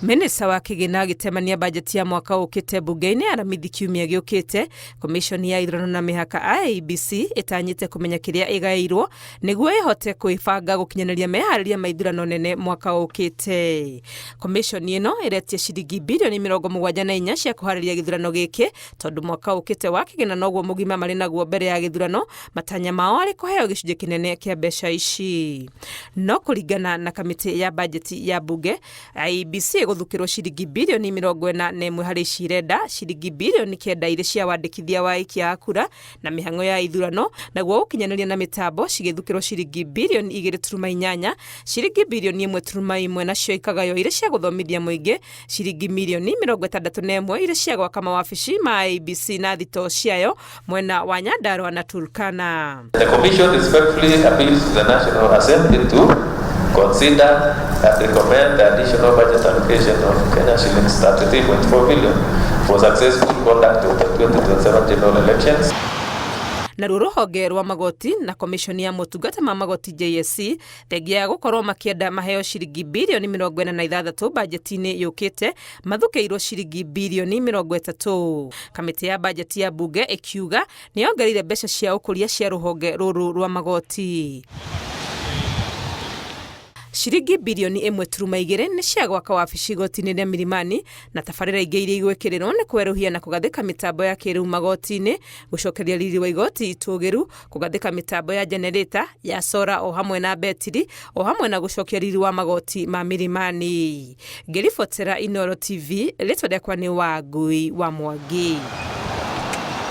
Minista wa kĩgĩna agĩtemania bajeti ya mwaka ũkĩte mbunge-inĩ Aramithi kiumia gĩũkĩte. Komishoni ya ithurano na mĩhaka IEBC ĩtanyĩte kũmenya kĩrĩa ĩgaĩirwo nĩguo ĩhote kwĩbanga gũkinyanĩria meharĩria ma ithurano nene mwaka ũkĩte. Komishoni ĩno ĩretia ciringi birioni 74 cia kũharĩria gĩthurano gĩkĩ tondũ mwaka ũkĩte wa kĩgĩna noguo mũgima marĩ naguo mbere ya gĩthurano, matanya mao arĩ kũheo gĩcunjĩ kĩnene kĩa mbeca ici. No kũringana na kamĩtĩ ya bajeti ya mbunge, IEBC ĩgũthukĩrwo ciringi birioni 41 harĩ ici irenda, ciringi birioni 9 irĩ cia wandĩkithia wa aikia a kura na mĩhang'o ya ithurano, naguo ũkinyanĩria na mĩtambo cigĩthukĩrwo ciringi birioni 2.8, ciringi birioni 1.1 nacio ikagaywo irĩ cia gũthomithia mũingĩ, ciringi mirioni 61 irĩ cia gwaka mawabici ma IEBC na thitoo ciayo mwena wa Nyandarua na Turkana. The Commission respectfully appeals to the National Assembly to consider and recommend the additional budget allocation of Kenya shillings 33.4 billion for successful conduct of the 2027 general elections. Naruo rũhonge rwa magoti na komishoni ya motungata ma magoti JSC, thengia ya gũkorwo makĩenda maheo ciringi birioni 46 bajeti-inĩ yũkĩte, mathukĩirwo ciringi birioni 30. Kamĩtĩ ya bajeti ya mbunge ĩkiuga nĩ yongereire mbeca cia ũkũria cia rũhonge rũrũ rwa magoti. Ciringi birioni 1.2 nĩ cia gwaka wabici igoti-inĩ rĩa Milimani na tabarĩra ingĩ iria igwĩkĩrĩrwo nĩ kwerũhia na kũgathĩka mĩtambo ya kĩrĩu magoti-inĩ, gũcokeria riri wa igoti itũgĩru, kũgathĩka mĩtambo ya jenereta ya sora o hamwe na betiri o hamwe na gũcokia riri wa magoti ma Milimani. Ngĩribotera Inooro TV, rĩtwa rĩakwa nĩ Wangui wa Mwangi.